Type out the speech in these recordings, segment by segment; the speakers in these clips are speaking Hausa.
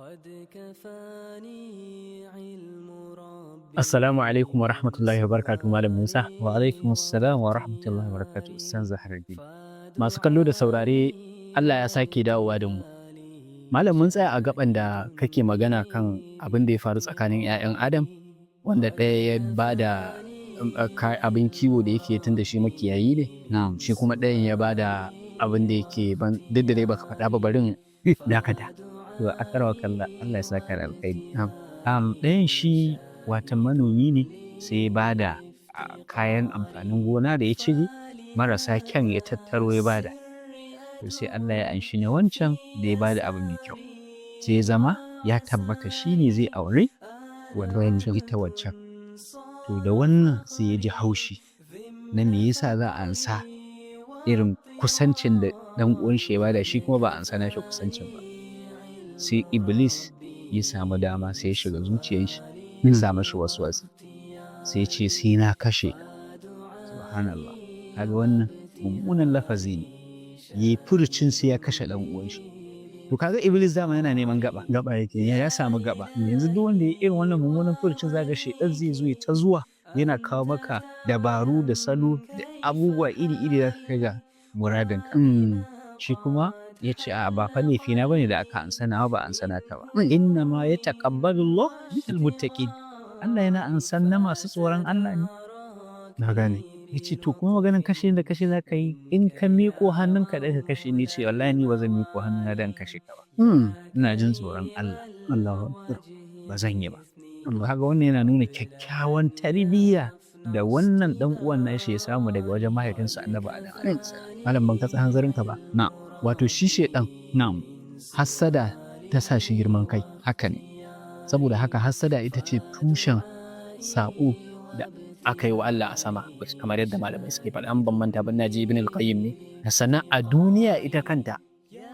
قد كفاني علم ربي. Assalamu alaikum wa rahmatullahi wa barakatuh, Malam Musa. Wa alaikum assalam wa rahmatullahi wa barakatuh, Ustaz Zahraddeen. Masu kallo da saurare, Allah ya sake dawowa da mu. Malam, mun tsaya a gaban da kake magana kan abin da ya faru tsakanin 'ya'yan Adam, wanda ɗaya ya ba da abin kiwo da yake, tun da shi makiyayi ne, shi kuma ɗayan ya ba da abin da yake ban, duk da dai baka faɗa ba, barin dakata. To, akramakallah, Allah ya saka da alkhairi. Na'am. Ɗayan shi watan manomi ne, sai ya ba da kayan amfanin gona da ya cire marasa kyan, ya tattaro ya bada. To, sai Allah ya anshi na wancan da ya bada abu mai kyau. Sai ya zama ya tabbata shi ne zai aure wannan, ita wancan. To, da wannan sai ya ji haushi na me yasa za a ansa irin kusancin da ɗan uwan shi ya bada, shi kuma ba a ansa nashi kusancin ba. Sai Iblis ya samu dama, sai ya shiga zuciyar shi, ya sa mashi waswasi. Sai ya ce, "Sai na kashe ka." Subhanallah. Kaga wannan mummunan lafazi ne. Yayi furucin sai ya kashe ɗan uwan shi. To, kaga Iblis dama yana neman gaba. Gaba yake. Ya samu gaba. Yanzu duk wanda ya irin wannan mummunan furucin, zaka ga shaiɗan zai zo ya ta zuwa yana kawo maka dabaru da salo da abubuwa iri-iri da ka kai ga muradinka. Shi kuma ya ce, "A'a, ba fa laifina bane da aka ansa nawa ba ansa naka ba. Innama yataqabbalu Allah minal muttaqin." Allah yana ansan na masu tsoron Allah ne. Na gane. Ya ce, "To, kuma maganin kashe ni da kashe za ka yi, in ka miƙo hannunka da ka kashe ni," ce, "wallahi ni ba zan miƙo hannuna don kashe ka ba. Ina jin tsoron Allah. Allahu akbar. Ba zan yi ba." Kaga wannan yana nuna kyakkyawan tarbiyya da wannan ɗan uwan nashi ya samu daga wajen mahaifinsa Annabi Adam alaihi salam. Malam, ban katse hanzarinka ba. Na'am. Wato shi shaiɗan hassada ta sa shi girman kai. Haka ne. Saboda haka hassada ita ce tushen saƙo da aka yi wa Allah a sama, kamar yadda malamai suke faɗa, an ban manta ba, na ji Ibn al-Qayyim ne. Sannan a duniya ita kanta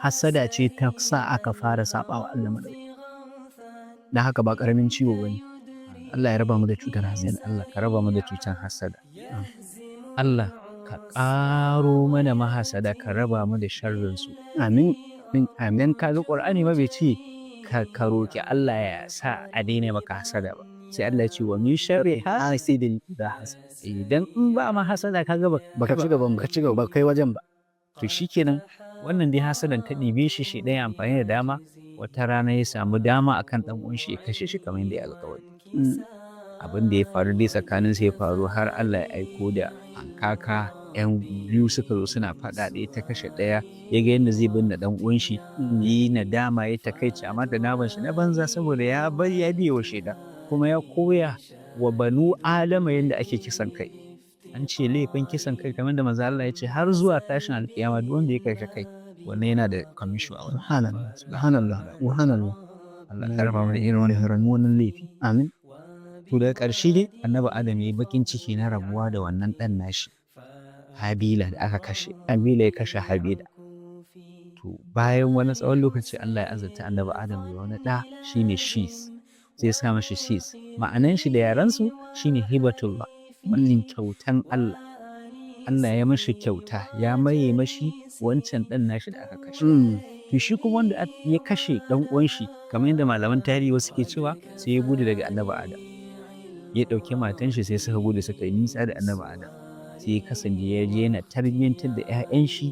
hassada ce ta sa aka fara saɓa wa Allah madauki. Dan haka ba ƙaramin ciwo bane. Allah ya raba mu da cutar hassada. Allah ka raba mu da cutar hassada. Allah ka ƙaro mana mahasada, ka raba mu da sharrinsu. Amin. Amin. Ka ga Ƙur'ani ma bai ce ka roƙi Allah ya sa a daina maka hasada ba. Sai Allah ya ce, "Wa min sharri hasidin idha hasad." Idan in ba ma hasada, ka ga ba Baka ci gaban ba, ci gaba ba kai wajen ba. To, shikenan, wannan dai hasadan ta ɗibe shi, shi ɗaya amfani da dama, wata rana ya samu dama akan ɗan uwan shi, ya kashe shi kamar yadda ya alƙawari. Abin da ya faru dai tsakanin su ya faru har Allah ya aiko da hankaka, 'yan biyu suka zo suna faɗa, ɗaya ta kashe ɗaya, ya ga yadda zai binne ɗan uwan shi, yi nadama, ya takaici, amma da naman shi na banza, saboda ya bari ya biye wa shaidan, kuma ya koya wa banu Adama yadda ake kisan kai. An ce laifin kisan kai, kamar da manzo Allah ya ce, har zuwa tashin alƙiyama duk wanda ya kashe kai, wannan yana da commission a wannan. Subhanallah, subhanallah, subhanallah. Allah ka raba mu da irin wannan wannan laifi. Amin. To, daga ƙarshe dai Annabi Adam ya yi bakin ciki na rabuwa da wannan ɗan nashi Habila da aka kashe. Habila ya kashe Habila. To, bayan wani tsawon lokaci Allah ya azurta Annabi Adam da wani ɗa, shine Shis. Sai ya sa mashi Shis. Ma'anan shi da yarensu shine hibatullah. Wannan kyautan Allah. Allah ya mashi kyauta, ya maye mashi wancan ɗan nashi da aka kashe. To, shi kuma wanda ya kashe ɗan uwan shi, kamar yadda malaman tarihi wasu ke cewa, sai ya gudu daga Annabi Adam. Ya ɗauki matan shi, sai suka gudu, suka yi nisa da Annabi Adam. Sai ya kasance ya je yana tarbiyyantar da 'ya'yan shi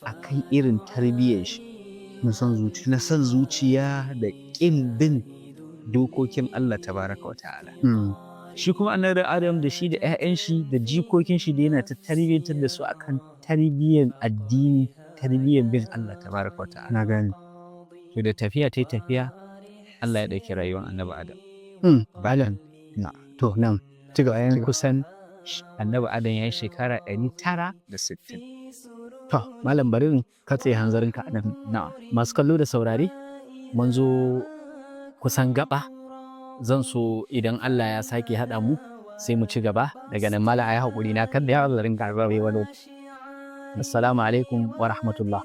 a kan irin tarbiyyar shi. Na son zuciya. Na son zuciya da ƙin bin dokokin Allah tabaraka wa ta'ala. Shi kuma Annabi Adam, da shi da 'ya'yan shi da jikokin shi, da yana ta tarbiyyantar da su akan tarbiyyar addini, tarbiyyar bin Allah tabaraka wa ta'ala. Na gane. To, da tafiya ta yi tafiya, Allah ya ɗauki rayuwar Annabi Adam. Balan. To, nan. Ci gaba. Bayan kusan Annabi Adam ya yi shekara 960. To, Malam, bari in katse hanzarinka a nan. Na'am. Masu kallo da saurare, mun zo kusan gaba. Zan so idan Allah ya sake haɗa mu, sai mu ci gaba. Daga nan, Malam, ayi haƙuri na kan da hanzarin ka wani. Assalamu alaikum wa rahmatullah.